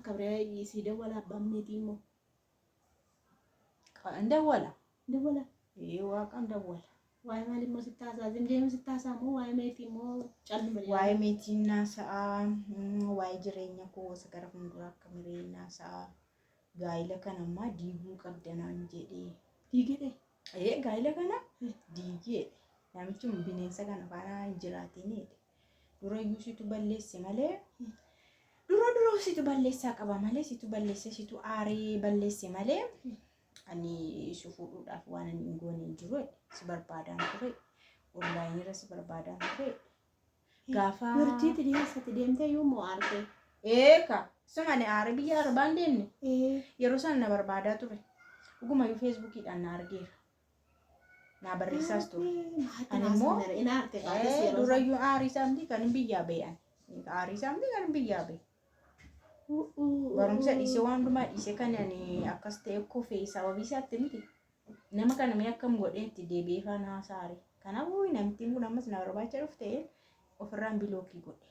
Akka biraa sii dawwala abbaan meetii immoo. Hin dawwala. Dawwala. Ee waaqaan dawwala. Waa'ee maal immoo sitti haasaa? Zimjeemuu sitti haasaa moo waa'ee meetii immoo calluma jedhama? Waa'ee meetiin naasa'a, waa'ee jireenya koo isa gara fuulduraa akka miree naasa'a. Gaa'ila kana ammaa diiguu qabda naan jedhee. Diigee Ee gaa'ila kana diigee. Namichi kun bineensa kana faana hin jiraatin jedhe. Durayyuu situ balleesse malee dura dura situ balleessaa qaba malee situ balleesse situ aaree balleesse malee ani si fuudhuudhaaf waan ani hin goone hin jiru jedhe. Si barbaadaan ture. Onlaayinii irra si barbaadaan ture. Gaafa Murtiitti dhiyeessatti deemtee iyyuu moo aartee? Eeka. Suma ani aaree biyya arabaan deemne. Ee. Yeroo sana na barbaadaa ture. Dhugumayyuu feesbuukiidhaan na argeera. Naa barreessaas ture. Ani immoo durayyuu aarii isaa miti kan hin biyyaa ba'e ani. Aarii isaa miti kan hin biyyaa ba'e. Barumsa dhiisee waan hundumaa dhiisee kan ani akkas ta'e kufee sababii isaatti miti. Nama kana mee akkam godhee itti deebi'ee faana haasaare. Kanaafuu namittiin kun ammas na barbaacha dhufte ofirraan bilookii godhe.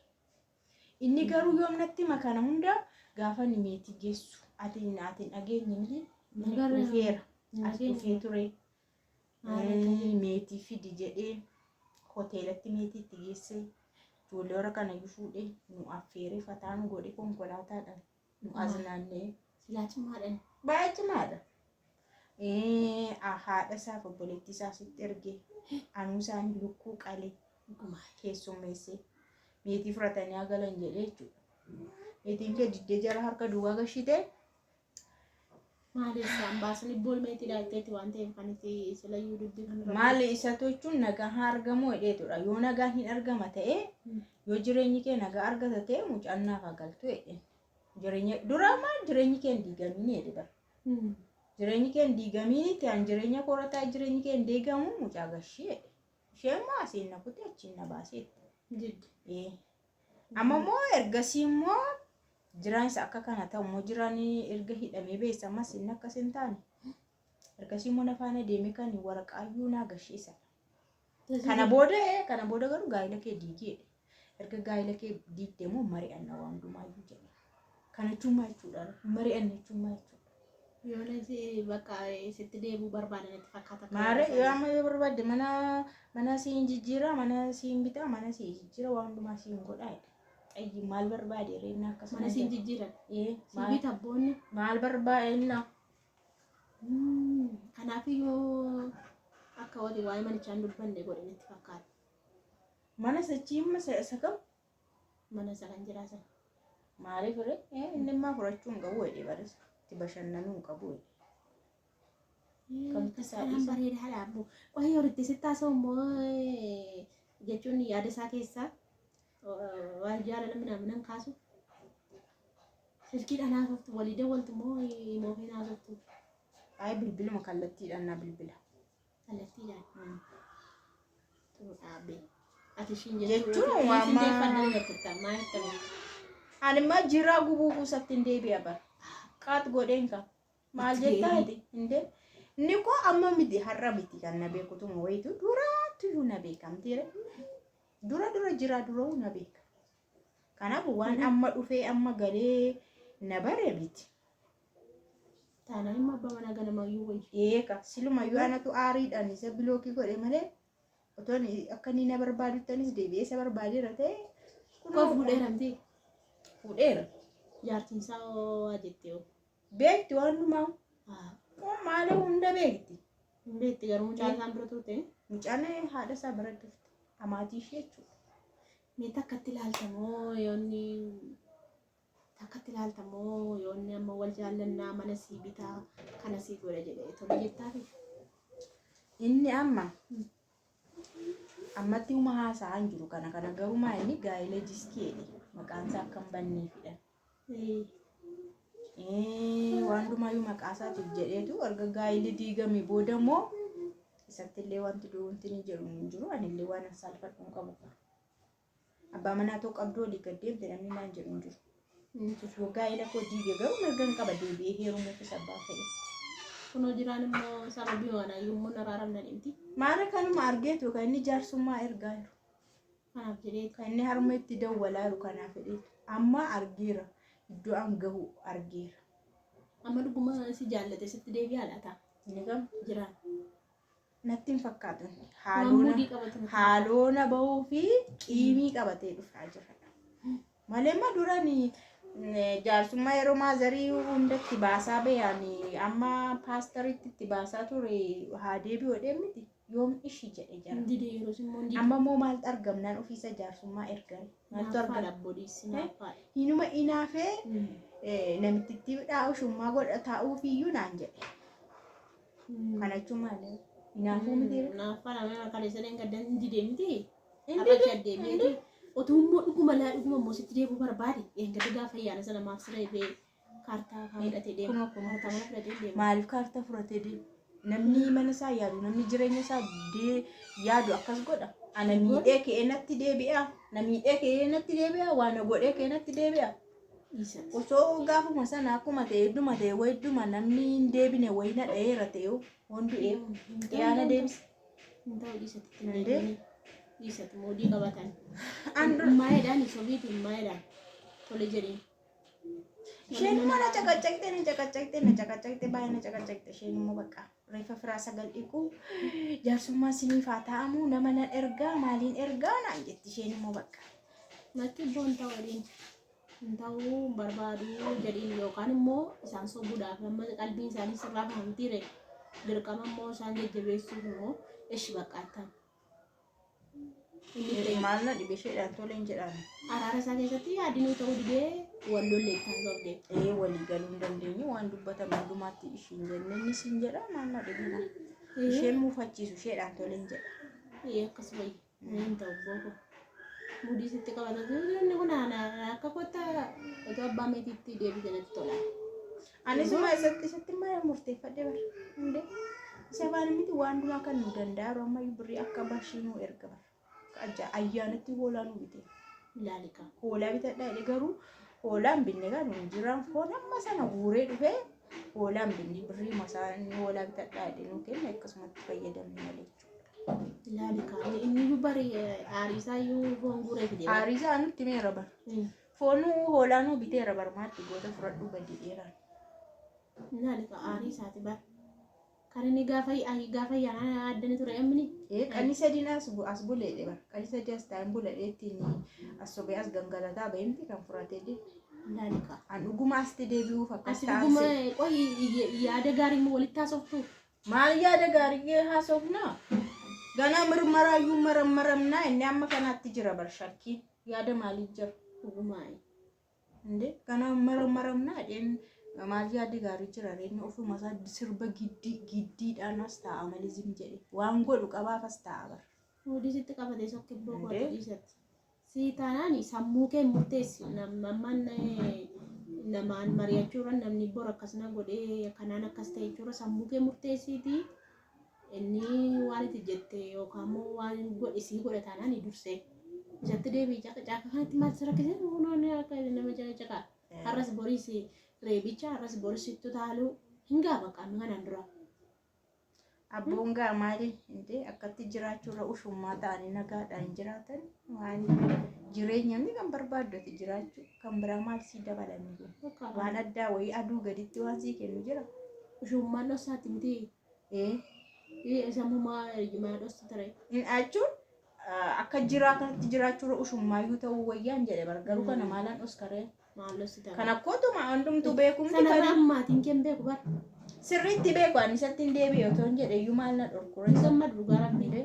Inni garuu yoom natti hima kana hunda gaafa inni meetii geessu ati ati hin dhageenye miti inni dhufeera as dhufee ture meetii fidi jedhee hoteelatti meetii itti geessee ijoollee warra kana iyyuu fuudhee nu affeeree fataa nu godhe konkolaataadhaan nu aznaannee. Silaa cimaadhaan. Baay'ee cimaadha. Haadha isaaf obboleettii isaa sitti ergee anuu isaanii lukkuu qalee keessummeessee meetii fudhatanii haa galan jedhee jechuudha. Meetiin kee diddee jara harka duwwaa gashitee Maali isaan baasanii bool meetii ilaalteetti waan ta'eef kan itti silayyuu dubbii kan irra. Maali isatu jechuun nagaa haa argamu jedheetudha. Yoo nagaan hin argama ta'e yoo jireenyi kee nagaa argata ta'e mucaan naaf haa galtu jedheen. Jireenya dura maal jireenyi kee hin diigamiin jedhe bara. Jireenyi kee hin diigamiin itti an jireenya koora taa'e jireenyi kee hin diigamu mucaa gashii jedhe. Ishee immoo asiin na kute achiin na baasee jette. Jiddi. Ee. Amma immoo ergasii immoo jiraan isa akka kana ta'u immoo jiraan erga hidhamee beessa ammas inni akkas hin taane. Ergasii immoo na faana deemee kan waraqaayyuu naa gashee isa. Kana booda kana booda garuu gaa'ila kee diigee jedhe. Erga gaa'ila kee diigde immoo mari'anna waan hundumaayyuu jedhe. Kana jechuun maal jechuudha? Mari'anna jechuun maal jechuudha? Yoona si bakka sitti deebi'uu barbaadan itti fakkaata. akka Maare yaada yoo isaanii. amma yoo barbaadde mana mana siin jijjiira mana siin bitaa mana sii jijjiira waan hundumaa siin godhaa jedhe. Xayyi maal barbaade reennaa akkasuma Mana siin jedhe. jijjiiran. Ee Si maal bita abboonni. maal barbaadeenna? Kanaafiyyuu akka walii waa'ee manichaa hin dubbanne godhe natti fakkaata. Mana sachii amma isa kam? Mana isa kan jiraa sana. Maaliif ree? Inni immaa fudhachuu hin qabu jedhee baris itti bashannanuu hin qabu jedhe. Kamti isaa Kanaan dhiisa? bareedaadha abbo. Qoyii horitti sitti haasa'u immoo jechuun yaada isaa keessaa waan jaalala minaaminaan kaasu. Silkiidhaan haasoftu walii dawwaltu moo imoofeen haasoftu? Ay bilbiluma kallattiidhaan na bilbila. Kallattiidhaan. Xuru dhaabbee. Ati ishiin Jechuun waan Isin deeffadha jettu maal itti Ani immoo jiraa gubuu kuusatti hin deebi'a bara. Qaat godheen ka. Maal jettaa ati? Hin deebi. Inni koo amma miti har'a miti kan na beekutuma wayitu duraattuyyuu na beekamtiire. Dura dura jiraa dura'uu na beeka. Kanaaf waan amma dhufee amma galee na bare miti. Taanaan immoo abbaa manaa ganamaayyuu wayya. Eeka silumayyuu anatu aariidhaan isa bilookii godhe malee otoo inni akka inni na barbaadutti anis deebi'ee isa barbaadeera ta'e Koo fuudheera miti. Fuudheera. Jaartiin isaa waa jettee hoo. Beekti waan hundumaa. Kun maali hunda beekti. Hin beekti garuu mucaa isaan bira turte. Mucaan haadha isaa bira turte. Amaatii ishee jechuudha. Mee takkatti ilaalta moo yoonni takkatti ilaalta moo yoonni amma wal jaallannaa mana sii bitaa kana sii godha jedhee tole jettaafi? Inni amma ammatti huma haasa'aa hin jiru kana kana garuu maa inni gaa'ela jiskii jedhe maqaan isaa akka hin banneefidha. Waan hundumayyuu maqaa isaatiif jedheetu erga gaa'illi diigame booda immoo isatti illee wanti wanti inni jedhu hin jiru anillee waan an saalfadhu hin qabu. Abbaa manaa too qabdu olii gad deemte namni naan jedhu hin jiru. Yoo gaa'ila koo diige garuu mirga hin qaba deebi'ee heerumuufis abbaa fedhetti. Kunoo jiraan immoo sababii waan yommuu araaramna dhimti. Maara kanuma argeetu kan inni jaarsummaa ergaa jiru. Kanaaf jedhee Kan inni harma itti dawwalaa jiru kanaaf jedheetu. Amma argeera. Iddoo an gahu argeera. Amma dhuguma si jaallate sitti deebi'aa laata? Inni kam Jiraan. Natti hin fakkaatu. Waan Haaloona muudii qabatu natti fakkaata. haaloona bahuu fi qiimii qabatee dhufaa jira. Malee ma durani jaarsummaa yeroo maazarii hundatti baasaa bayaan amma paastaritti itti baasaa ture haa deebi'u jedhee miti yoom ishi jedhe jara. Hin dide yeroo immoo hin dide. Amma immoo maaltu argamnaan ofiisa jaarsummaa ergare? Maaltu Naaffaadha argama? abbodiissi naaffaadha. Hinuma inaafee namittittii ushummaa godha taa'uufiyyuu naan jedhe. Kana jechuun maali? Inaafuu miti. Naaffaadha mana kaleessa dheengaddan hin dide miti. Hin Har'a dide. deebi'eeti. Otuu immoo dhuguma laa dhuguma immoo sitti deebi'uu barbaade dheengadda gaafa ayyaana sana maaf siree bee kaartaa kaa fudhatee deema. Kunoo kunoo. Kaartaa mana fudhatee deema. Maaliif kaartaa fudhatee deema? Namni mana isaa yaadu, namni jireenya isaa yaadu akkas godha. Ana miidhee ka'ee natti deebi'a. Na miidhee ka'ee natti deebi'a. Waa na godhee ka'ee natti deebi'a. Dhiisati. Osoo gaafuma sana akkuma ta'e hedduma ta'e wayidduma namni hin deebine wayii na dha'eera ta'e hoon du'ee dhiyaana deebise. Hin ta'u dhiisati ittiin Hin deebi'anii. Dhiisati moodii qabatan. An dur Maayedhaan sobiitiin maayedhaan tole jedhiin. Isheen immoo na caqacaqxe na caqacaqxe na caqacaqxe baay'ee na caqacaqxe isheen immoo bakka reeffa firaa sagal dhiqu jaarsummaa siniif haa ta'amu nama nan ergaa maaliin ergaa naan jetti isheen immoo bakka. Natti ibboo hin ta'u jedhiin. Hin ta'uu hin barbaadu jedhiin yookaan immoo isaan sobuudhaaf amma qalbiin isaanii sirraa fahamtiire dirqama immoo isaan jajjabeessuuf immoo ishi baqqaattan. Inni ta'e Maal na dhibe isheedhaan toleen jedhaan. Araara isaa keessatti yaadinuu ta'uu didee wal lolle ittaan sobdee. Ee walii galuu hin dandeenyu waan dubbatamu hundumaatti ishiin jenne inni siin jedha maal na dhibe na. Isheen muufachiisu isheedhaan toleen jedha. Ee akkas wayya. Hin ta'u booko. Mudii sitti qabata. Inni kun akka kottaa otoo abbaa meetiitti deebite natti tola. Anis immoo isatti isatti immoo murteeffadhe bara. Hundee isa afaan miti waan hundumaa kan nu danda'a yeroo ammayyuu birrii akka bashii nu erga bara. Akka ayyaanatti hoolaa nu bite. Ilaali kaa. Hoolaa bitadhaa jedhe garuu hoolaan binne kan nu jiraan foon amma sana guuree dhufee hoolaan binne birrii masaa inni hoolaa bitadhaa jedhe nu kenne akkasumatti fayyadamne malee jechuudha. Ilaali kaa. Inni iyyuu bari aarii isaa iyyuu foon guuree fide. Aarii isaa nutti meera bara. Foonuu hoolaa nu biteera barmaatti goota fudhadhuu gadi dheeraan. Ilaali kaa aarii isaati bara. Kan inni gaafa gaafa ayyaana addani ture ammini. Ee qanii sadiin as as buleedhe bara. Qanii sadii as taa'een buladhee ittiin as sobee as gangalataa bahimti kan furatee deemu. Ilaali kaa. An dhuguma asitti deebi'uuf akkas Asi ta'an dhuguma se'e. qoyi yaada gaarii immoo walitti haasoftu. Maal yaada gaarii haasofnaa? Ganaa mirmaraayyuu marammaramnaa inni amma kanaatti jira bar shakkiin. Yaada maalii jira? Dhugumaa. Indee ganaa marammaramnaa dheen maal yaadi gaarii jira inni ofuma isaa sirba giddii giddiidhaan as taa'a malee zim jedhe waan godhu qabaaf as taa'a bar. Mudii sitti qabatee sokkee Indee kootu dhiisatti. Si taanaan sammuu kee murteessi. Ammaan namaan mari'achuurra namni bor akkasuma godhee kanaan akkas ta'e jechuurra sammuu kee murteessiiti. Inni waan itti jette yookaan immoo waan godhe sii godha taanaan dursee. Isatti deebi'i caaka caaka kanatti maal si rakkise hunoonni akka nama caqa. Har'as boriis reebicha har'as boris sitti taaluu hin gaaba qaamni kanaan dura. Abboon gaa maali indee akkatti jiraachuurra ushummaa ta'anii nagaadhaan jiraatan waan jireenyamni kan barbaaddate jiraachuu kan biraa maal sii dabalanii kun waan addaa wayii aduu gaditti waan sii kennu jira. Ushummaan dhossaatti miti. Ee Sammumaa maa dhossa ture. Jechuun akka jiraa kanatti jiraachuurra ushummaayyuu ta'uu wayyaan jedhe bar garuu kana maalaan dhoskaree. Maal dhossi ta'e. Kan akkootuma hundumtuu beekumti Sanarraa kan maatiin kee hin beeku bara. Sirriitti beeku ani isatti hin deebi'e otoo hin jedhe iyyuu maal na dhorkure. Hin gammadu dhugaa rabbi.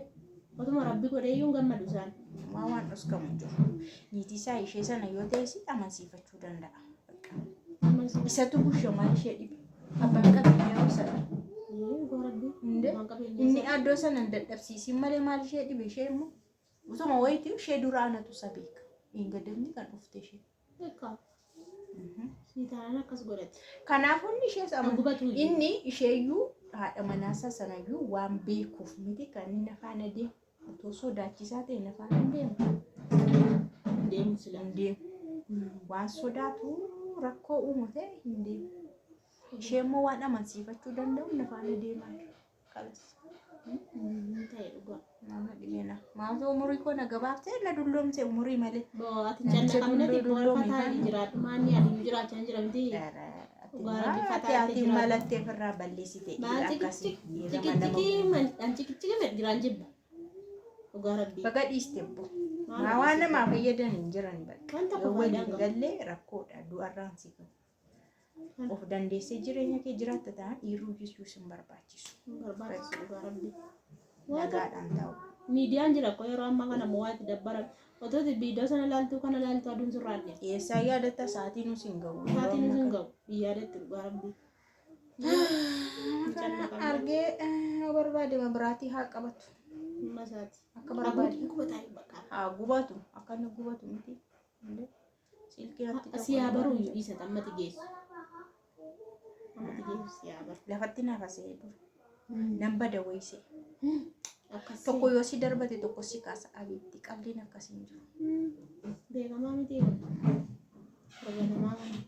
Otuma rabbi godhee iyyuu hin gammadu isaan. Maa waan dhoskamu hin jiru. Niitii isaa ishee sana yoo ta'e si amansiifachuu danda'a. Bakka. Isatu busha maal ishee dhibe. Abbaan qabeenyaa isadha. Dhugaa rabbi. Indee Abbaan qabeenyaa inni isaa. addoo sana hin dadhabsiisin malee maal ishee dhibe ishee immoo. Utuma wayitii ishee dura anatu isa beeka. Hin gadamni kan dhufte ishee. Beekaa. Si taanaan akkas godhate. Kanaafuu inni ishees Kan amanu. gubatu iyyuu. Inni isheeyyuu haadha manaasaa sanayyuu waan beekuuf miti kan inni nafaana deemu. Otoo sodaachisaa ta'e nafaana hin deemu. Hin deemu sila. Hin deemu. Waan sodaatu rakkoo uumu ta'e hin deemu. Ishee immoo waan amansiifachuu danda'u nafaana deemaa jira. Kalas. Hin ta'e dhugaa. Nama dhibena. Maaltu umurii koo na gabaabsee na dulloomse umurii malee. Boo ati Namicha cannaqamnati dulloo dulloome boorfataa kana. jiraadhu maanni ani jiraachaa hin jira miti. Dhugaa rabbi Ati fataa ati itti jiraatu. malattee ofirraa balleessite Maal dhiira akkasii. Dhiira nama cikichikii an cikichikii fedhu jiraan jibba. Dhugaa rabbii. Baga dhiiste bbo. Maal Maa waan dhiiste? namaa fayyadan hin jiran bakka. Waan tokko Yoo faayidaa waliin hin qabu. gallee rakkoodha du'arraan si qabu. Of dandeessee jireenya kee jiraatta ta'an dhiiruu jechuu sin barbaachisu. Hin barbaachisu dhugaa rabbii. Waa tokko Nagaadhaan taa'u. miidiyaan jira koo yeroo ammaa kana moo waa itti dabbaran. Otoo viidiyoo sana laaltuu kana laaltuu aduun sirraa adda. Eessaa yaadatta sa'aatiin nus hin ga'u. Yeroo Sa'aatiin ammaa sun kana. ga'u biyyaadatti dhugaa rabbii. Kana argee yoo barbaade mabiraatii haa qabatu. Amma isaati. Akka barbaade. Abuun gubataa bakka. Haa gubatu. Akka inni gubatu miti. Silkii natti Si haa baruu iyyuu dhiisa ammati geessu. Ammati geessu si haa baru. Lafatti naaf asee dura. Nan bada wayisee. Akkas Tokko yoo si darbate tokko si kaasa. Abiitti qalliin akkasii hin jiru. Beekamaa miti kun. Hoganamaa kana.